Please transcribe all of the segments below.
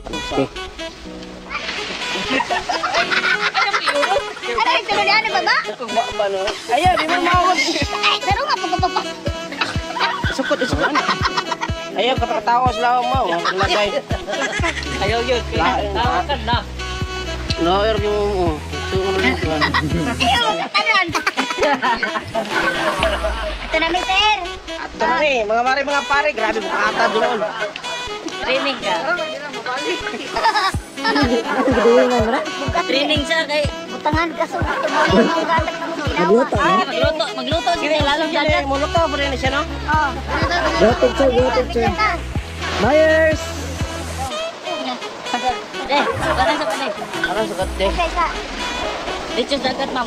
Okay. Ano yung tulad ano ba ba? Ba no? Ayaw, di mo mawag. Ay, pero nga pa. Sukot, sukot. Ayaw, katakatawa sila mo. Lagay. Ayaw yun. Tawakan na. No, er yung Ayaw, tanan. Ito na, sir. Ato na ni, mga mare, mga pare, grabe bukata doon. Training ka. Training siya kay Butangan ka sa ginawa. Magluto, magluto siya sa lalong dagat. Muluto pa rin siya, no? Oh. Go picture, go picture. Myers! Eh, parang sa panay. Parang sukat eh. Okay, sa. Dito sa dagat, ma'am.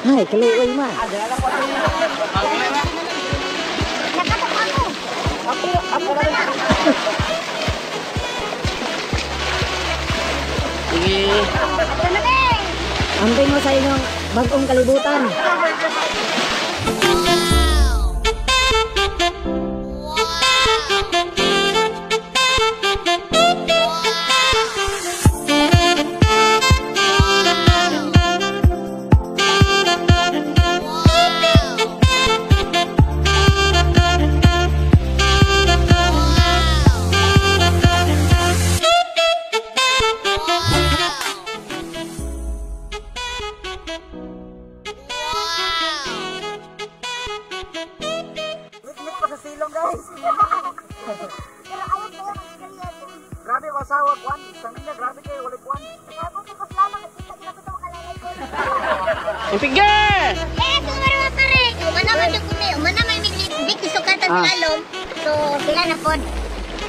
Ay, kaluoy ma. Nakatok ako. Ako na. Sige. Ito na, eh. Amping mo sa inyong bagong kalibutan. Pero ayaw kayo mag-experience. Grabe ko asawa, Kwan. Sa niya, grabe kayo, wala Kwan. Ako ko lamang nakita sila ko sa makalalay ko. Impigger! Eh, kung meron pa rin. Umana man yung kumi. Umana man yung big sukatan sa lalom. So, sila na pod.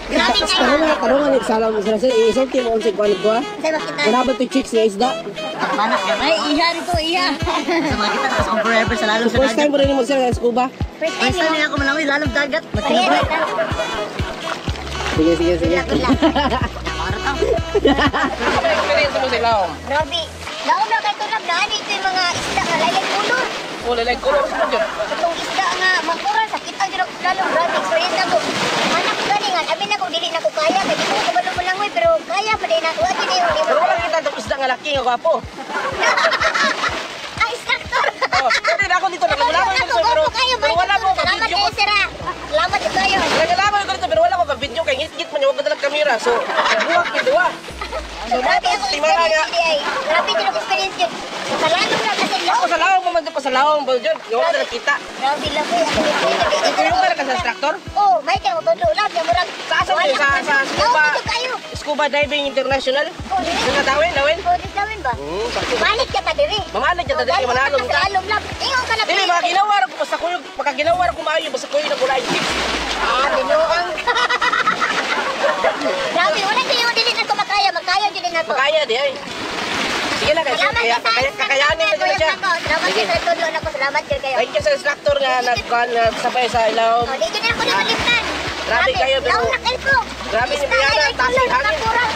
Grabe kayo. Tarong nga, tarong nga, nagsalam mo sila. Sir, isulti mo unsay kuan ko ha. Sa makita. Wala ba to chicks nga isda? Manak ka. Ay, iha rito, iha. Sa mga kita, tapos kung forever sa lalong So, sa first time dagat. mo rin mo sir nga scuba. First time First time yun. niya ako malangoy, lalong dagat. Pareho. Sige, sige, sige. Good luck, good luck. Ano experience mo sa ilawom? Grabe. Laom na kay tulad na dito yung mga isda nga lalay kulor. Wala lang kulor sa dyan. Katong isda nga makuran sakit ang jud lalong grabe experience ako. Anak ko gani nga abi na ko dili na ko kaya kay di ko kabalo mo langoy pero kaya pa din ako ati di Pero wala kita itong isda nga laki nga gwapo. Ah, instructor. Oh, pwede na ako dito, naglalangoy Ako, ko dito, pero gwapo kayo, pero wala ko Salamat ka-video kayo, ko. sir, ah. Salamat kayo. Naglalangoy ko dito, pero wala ko ka-video kay ngit-ngit man yung wag ko kamera. So, buwak yung duwa. So, grabe ako Timara experience nga. yun, ay. Grabe din ako experience yun. Sa lalong na kasi Ako sa lawom pa man doon pa sa lawom ba dyan? Yung wala kita. Grabe lang ko. Ako Ikaw ka na ka sa instructor? Oh, may kayo todo lang ya murag. Sa asa mo yun? Sa scuba? Laom kayo. Scuba Diving International? Oh, dili. Sa Dawin, Dawin? Oh, di dawin ba? Sakto. Balik ka ta diri. Mamalig ka ta diri, Oh, manalom ka. ka. Sa lalom lang. Ingon ka na. Dili, mga ginawar ko, basta kuyog, pagka ginawar ko maayo, basta kuyog na kulay chicks. Ah, binuang. Grabe, wala kayo dili na ko makaya, makaya jud na ko. Makaya di ay. Sige lang, kaya, Salamat kaya, ka sa kaya, kakayanin na dyan siya. Salamat Sige. sa tudlo nako, salamat jud kayo. Thank you sa instructor nga nagkuhan nga sabay sa ilawom. Oh, di jud na ako na malimtan. Grabe kayo, pero- Laom na kayo ko. Grabe ni Isda, Brianna, ay, taas kulor, yung hangin. makuran.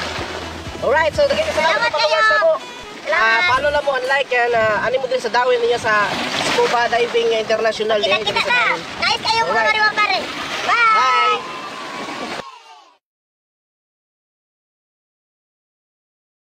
Alright, so daghan salamat Salamat sa followers kayo. na po. Salamat. Follow lang mo and like and ano mo din sa dawin niya sa Scuba Diving International. Kita-kita sa ta. Dawin. Nice kayo mga Alright. mariwang.